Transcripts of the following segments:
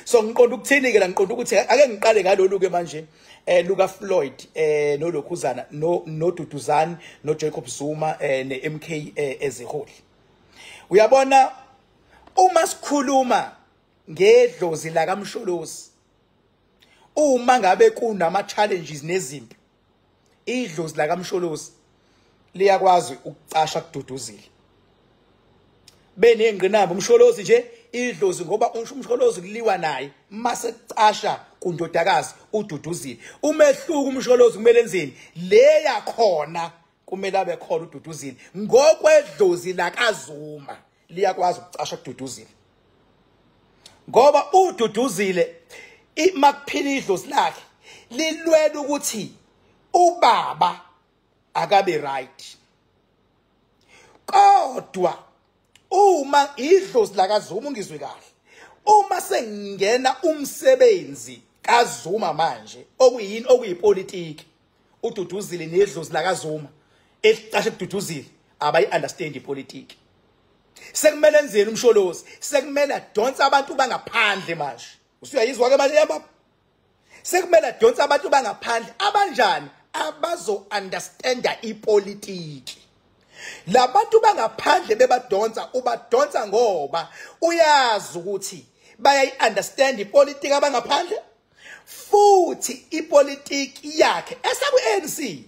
So ngiqonda ukuthini ke la? Ngiqonda ukuthi ake ngiqale ngalolu ke manje, luka Floyd nolokhuzana no noDuduzani no Jacob Zuma neMK eziholi. Uyabona, uma sikhuluma ngedlozi la kaMsholozi, uma ngabe kunama challenges nezimpi, idlozi la kaMsholozi liyakwazi ukucasha kuDuduzile benengqinamba. UMsholozi nje, idlozi, ngoba uMsholozi kuliwa naye mase kucasha kundodakazi uDuduzile. Umehluko, uMsholozi kumele enzeni leya khona, kumele abe khona uDuduzile. Ngokwedlozi la kaZuma liyakwazi ukucasha kuDuduzile, ngoba uDuduzile makuphila idlozi lakhe lilwela ukuthi ubaba akabe right. Kodwa uma idlozi lakaZuma, ungizwe kahle, uma sengena umsebenzi kaZuma manje, okuyini? Okuyipolitiki, uDuduzile nedlozi lakaZuma elicashe kuDuduzile abayi understand ipolitiki. Sekumele enzeni uMsholozi? Sekumele adonse abantu bangaphandle manje. Usuyayizwa ke manje, yababa? Sekumele adonse abantu bangaphandle. Abanjani? Abazo understanda ipolitiki. Labantu bangaphandle bebadonsa, ubadonsa ngoba uyazi ukuthi bayayi-understand ipolitiki abangaphandle, futhi ipolitiki yakhe esaku-ANC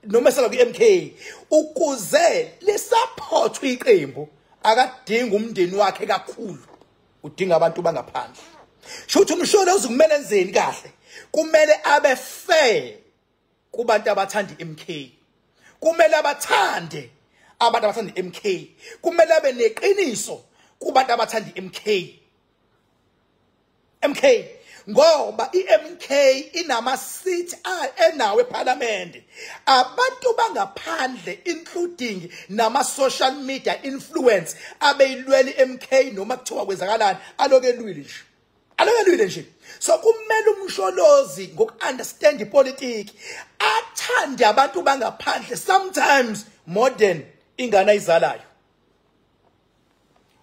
noma esaku-MK, ukuze lisupportwe iqembu, akadingi umndeni wakhe kakhulu, udinga abantu bangaphandle. Shuthi uMsholozi kumele enzeni kahle? Kumele abe fair kubantu abathanda iMK, kumele abathande abantu abathanda iMK, kumele abe neqiniso kubantu abathanda iMK MK, ngoba iMK inama seat enawo eParliament. Abantu bangaphandle, including nama social media influence, abeyilwela iMK noma kuthiwa kwenzakalani, aloke elwile nje, aloke elwile nje. So kumele uMsholozi, ngoku-understand ipolitiki, athande abantu bangaphandle, sometimes more than ingane ayizalayo,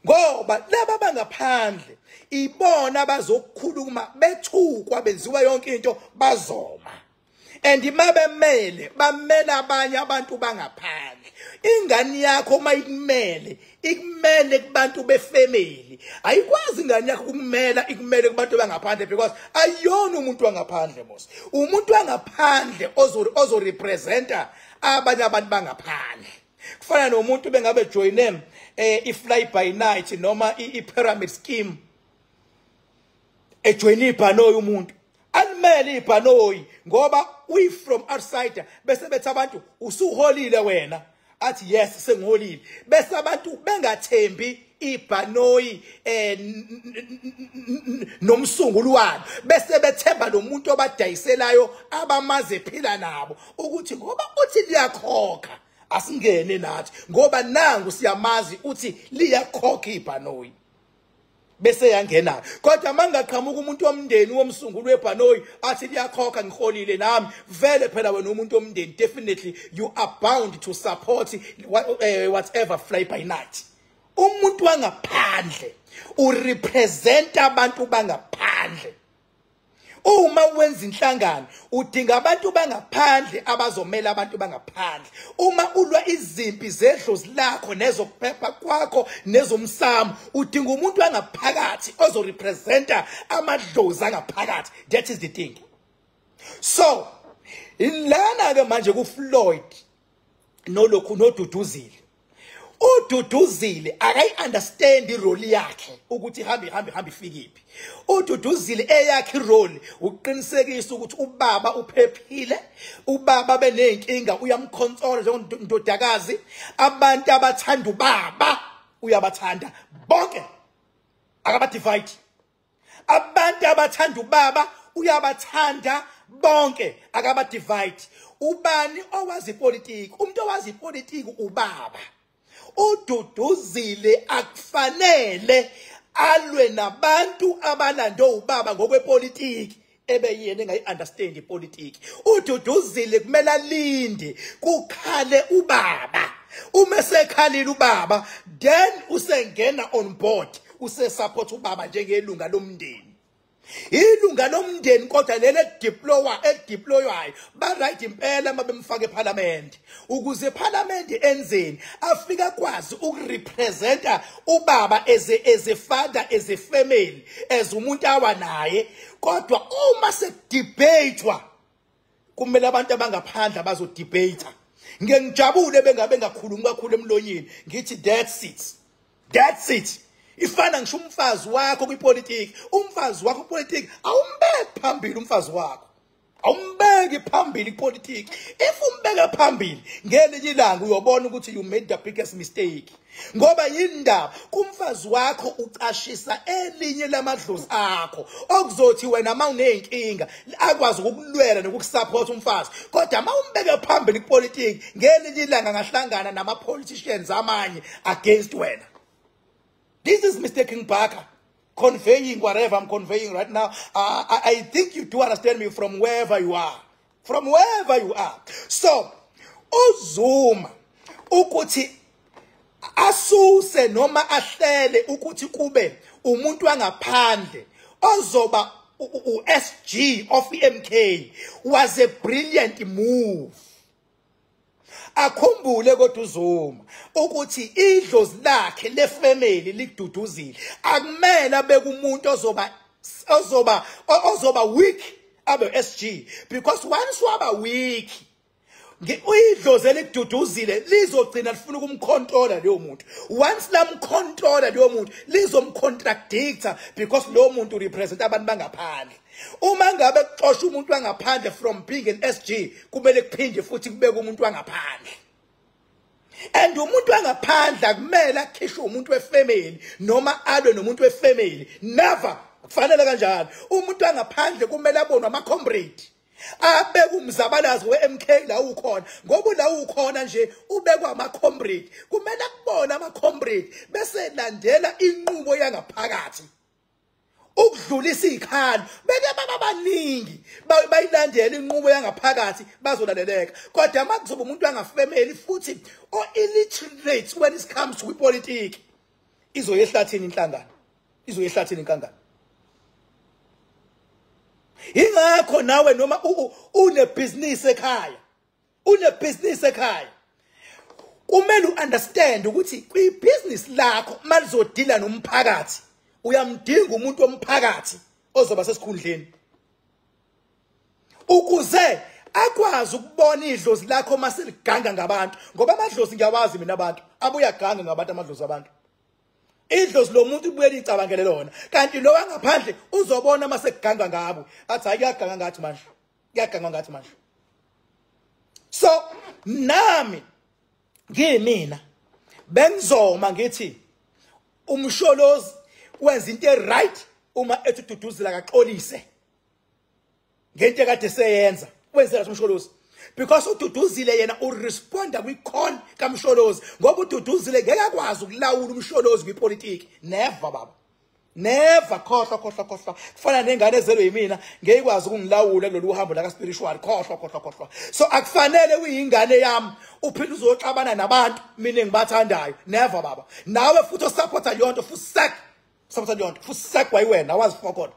ngoba laba bangaphandle ibona abazokukhuluma bethukwa, benziwa yonke into, bazoma. And mabemele, bamela abanye abantu bangaphandle. Ingane yakho mayikumele, ikumele kubantu befamily. Ayikwazi ingane yakho ukumela, ikumele kubantu bangaphandle, because ayona umuntu wangaphandle mos. Umuntu wangaphandle ozo representa abanye abantu bangaphandle kufana nomuntu bengabe join i-fly by night noma i-pyramid scheme, ejoyina ibhanoyi, umuntu alimele ibhanoyi ngoba uyi from outsider, bese bethi abantu, "Usuholile wena?" Athi, "Yes, sengiholile." Bese abantu bengathembi ibhanoyi nomsunguli walo, bese bethemba lo muntu obadayiselayo abamaze ephila nabo, ukuthi ngoba uthi liyakhokha, asingene nathi, ngoba nangu siyamazi uthi liyakhokha ibhanoyi, bese yangena. Kodwa mangaqhamuka umuntu womndeni womsunguli webhanoyi athi, "Liyakhokha, ngiholile nami," vele phela wena umuntu womndeni, definitely you are bound to support whatever fly by night. Umuntu wangaphandle urepresent abantu bangaphandle. Uma wenza inhlangano, udinga abantu bangaphandle abazomela abantu bangaphandle. Uma ulwa izimpi zedlozi lakho nezokuphepha kwakho nezomsamo, udinga umuntu wangaphakathi ozorepresenta amadlozi angaphakathi. That is the thing. So lana ke manje kuFloyd nolokhu noDuduzile, uDuduzile akayi-understand irole yakhe ukuthi ihambe ihambe ihambe ifikiphi. UDuduzile eyakhe irole ukuqinisekisa ukuthi ubaba uphephile, ubaba beney'nkinga uyamconsola njengendodakazi. Abantu abathanda ubaba uyabathanda bonke, akabadivide. Abantu abathanda ubaba uyabathanda bonke, akabadivide. Ubani owazi ipolitiki? Umuntu owazi ipolitiki ubaba. UDuduzile akufanele alwe nabantu abalande ubaba ngokwepolitiki ebe yena engayi-understand ipolitiki. UDuduzile kumele alinde kukhale ubaba. Uma esekhalile ubaba, then usengena on board, usesupport ubaba njengelunga lomndeni. Ilunga lomndeni kodwa leli elideploywayo ba right impela mabemfaka eParliament ukuze eParliament enzeni afika kwazi ukurepresenta ubaba as a father, as a family, as umuntu awanaye. Kodwa uma sekudebatewa kumele abantu abangaphandle abazodebate. Ngeke ngijabule bengabe ngakhulumi kakhulu emlonyeni, ngithi that's it, that's it. Ifana ngisho umfazi wakho kwipolitiki, umfazi wakho kwipolitiki awumbeki phambili, umfazi wakho awumbeki phambili kwipolitiki. If umbeka phambili ngelinye ilanga uyobona ukuthi you made the biggest mistake, ngoba yindaba kumfazi wakho ucashisa elinye lamadlozi akho okuzothi wena mawunenkinga akwazi ukukulwela nokukusupport umfazi. Kodwa mawumbeke phambili kwipolitiki ngelinye ilanga ngahlangana nama politicians amanye against wena. This is Mr. King Bhaka conveying whatever I'm conveying right now. I think you do understand me from wherever you are. From wherever you are. So, uZuma ukuthi asuse noma ahlele ukuthi kube umuntu wangaphandle ozoba u-SG of MK was a brilliant move. Akhumbule kodwa uZuma ukuthi idlozi lakhe lefamily likududuzile, akumele abeke umuntu ozoba weak abe SG, because once waba weak idlozi elikududuzile lizogcina lifuna ukumcontrola leyo muntu. Once lamcontrola leyo muntu lizomcontradicta, because lo muntu represent abantu bangaphandle. Uma ngabe kuxoshwa umuntu wangaphandle from being an SG, kumele kuphinde futhi kubeke umuntu wangaphandle. And umuntu wangaphandle akumele akhishwe umuntu wefamily noma alwe nomuntu wefamily. Never, kufanele kanjalo. Umuntu wangaphandle kumele abonwe ama-comrade, abeke umzabalazo we-MK la ukhona, ngoba la ukhona nje ubekwa ama-comrade, kumele akubone ama-comrade bese landela inqubo yangaphakathi ukudlulisa izikhalo. Beke baba baningi bayilandela inqubo yangaphakathi bazolaleleka. Kodwa makuzoba umuntu wangafamily futhi o illiterate when it comes to politics, izoyehlathini inhlangano, izoyehlathini inkangano. Ingakho nawe noma unebhizinisi ekhaya, unebhizinisi ekhaya, kumele uunderstand ukuthi kwibhizinisi lakho malizodila nomphakathi uyamdinga umuntu womphakathi ozoba sesikhundleni ukuze akwazi ukubona idlozi lakho maseliganga ngabantu. Ngoba amadlozi ngiyawazi mina, abantu abuya ganga ngabantu, amadlozi abantu. Idlozi lo muntu ubuye licabangele lona, kanti lo wangaphandle uzobona masekuganga ngabo athi hayi kuyaganga ngathi manje, kuyaganga ngathi manje. So nami ngimina bengizoma ngithi uMsholozi wenza into right uma ethi uDuduzile akaxolise ngento ekade seyenza, wenzela uMsholozi, because uDuduzile yena uresponda kwi-call kaMsholozi, ngoba uDuduzile ngeke akwazi ukulawula uMsholozi kwipolitiki. Never baba, never. Khohlwa khohlwa khohlwa. Kufana nengane ezelwe yimina, ngeke ikwazi ukungilawula kulolu hambo la ka-spiritual. Khohlwa khohlwa khohlwa. So akufanele uyingane yami uphinde uzoxabana nabantu mina engibathandayo. Never baba. Nawe futhi osupporta leyo nto, futhi sak supporta leyo nto, futhi sak wayiwena awazi fokola.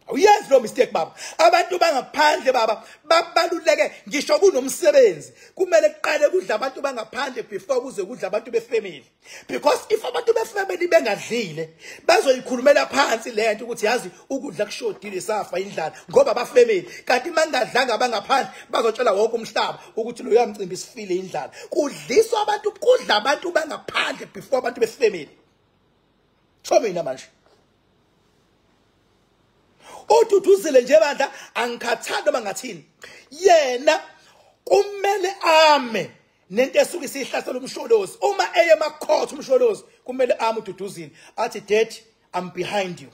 Awuyenzi lo mistake baba. Abantu bangaphandle baba babaluleke ngisho kunomsebenzi. Kumele kuqale kudla abantu bangaphandle before kuze kudla abantu befamily. Because if abantu befamily bengadlile bazoyikhulumela phansi lento ukuthi yazi ukudla kushodile safa indlala ngoba bafamily. Kanti mangadlanga bangaphandle bazotshela wonke umhlaba ukuthi lo yamcimbi sifile indlala. Kudliswa abantu, kudla abantu bangaphandle before abantu befamily. Tsho mina manje. uDuduzile nje bandla angikhathali noma ngathini, yena kumele ame nento esuke isihlasela uMsholozi. Uma eye emacourt uMsholozi kumele ame uDuduzile athi dad, I'm behind you.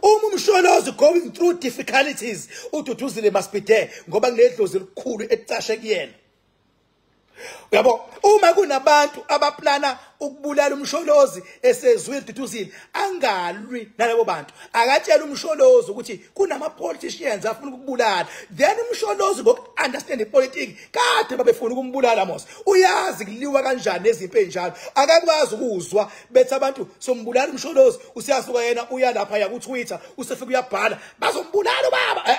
Uma uMsholozi going through difficulties, uDuduzile must be there ngoba kunedlozi elikhulu ecashe kuyena. Uyabo, uma kunabantu abaplana ukubulala uMsholozi esezwile uDuduzile angalwi nalabo bantu, akatshela uMsholozi ukuthi kunama politicians afuna ukubulala, then uMsholozi ngoku Uyayi-understand ipolitiki. Kade babefuna ukumbulala mos. Uyazi kuliwa kanjani nezimpi enjalo. Akakwazi ukuzwa bethi abantu sombulala uMsholozi, usiyasuka yena uya lapha ya ku Twitter, usefika uyabhala bazombulala ubaba.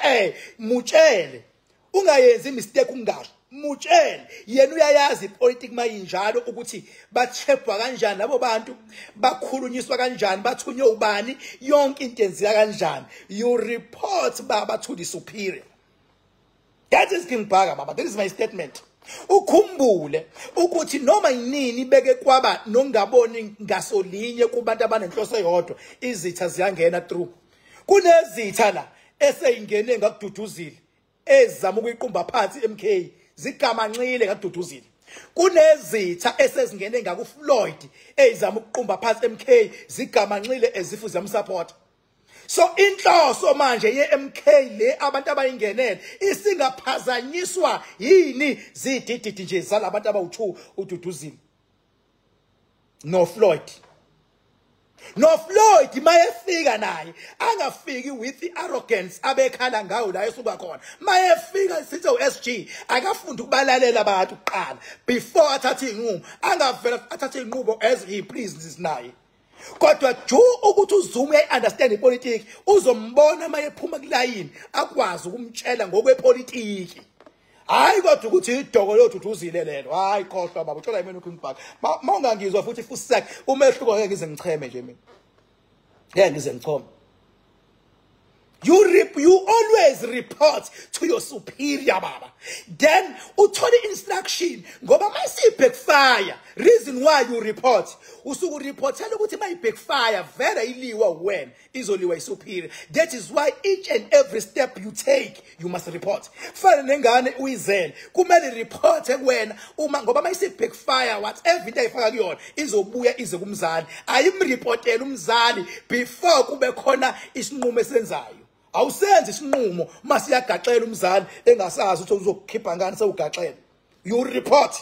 Mutshele. Ungayenzi mistake ungasho. Mutshele. Yena uyayazi ipolitiki mayinjalo ukuthi bathepwa kanjani labo bantu, bakhulunyiswa kanjani, bathunywe ubani, yonke into yenzeka kanjani. You report baba to the superior. That is King Bhaka baba. That is my statement. Ukhumbule ukuthi noma yinini beke kwaba nongaboni ngasolinye kubantu abanenhloso eyodwa, izitha ziyangena through. Kunezitha la eseyingene ngakududuzile, ezama ukuyiqumba phansi MK, zigamanxile ngakududuzile. Kunezitha esezingene ngakuFloyd ezama ukuqumba phansi MK, zigamanxile ezifu ziyamsupport. So inhloso manje ye-MK le abantu abayingenele isingaphazanyiswa yini zidididi nje zalabantu abawu2 uDuduzile no Floyd. No Floyd mayefika naye angafiki with the arrogance abekhala ngawo la esuka khona. Mayefika sithi uSG akafundi ukubalalela abantu kuqala before athathe inqumo, angavela athathe inqubo as he pleases naye. Kodwa ju ukuthi uZuma uyayi-understand ipolitiki, uzombona mayephuma kulayini akwazi ukumtshela ngokwepolitiki. Hayi kodwa ukuthi idoko loDuduzile lelo. Hayi khohlwa baba, uthola yimina uKing Bhaka. Mawungangizwa futhi fusek umehluko ngeke ngize ngicheme nje mina. Ngeke ngize ngichome. You always report to your superior baba. Then uthole instruction ngoba mayisi backfire. Reason why you report, usuku reportela ukuthi mayi backfire vele iliwa wena, izoliwa isuperior. That is why each and every step you take you must report. Fana nengane uyizele, kumele report kuwena uma ngoba mayisi backfire whatever into ayifaka kuyona izobuya ize kumzali. Ayimreportela umzali before kube khona isinqumo esenzayo. Awusenzi isinqumo masiyagaxela umzali engasazi ukuthi uzokukhipha ngani sewugaxela. You report.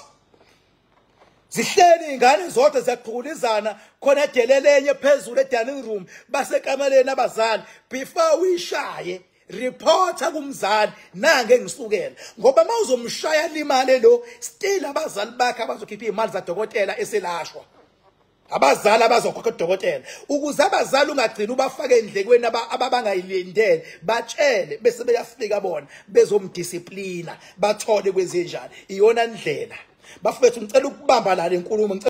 Zihleli ingane zodwa ziyaqhukulizana khona edelele enye phezulu e-dining room basekameleni abazali. Before uyishaye reporta kumzali nange ngisukela, ngoba mawuzomshaya limale lo still abazali bakhe abazokhipha imali zadokotela eselashwa. Abazali abazokhokha udokotela ukuze abazali ungagcina ubafake endlekweni ababangayilindele, batshele bese beyafika bona bezomdisciplina bathole kwenzenjani. Iyona ndlela bafethu, ngicela ukubamba la lenkulumo, ngicela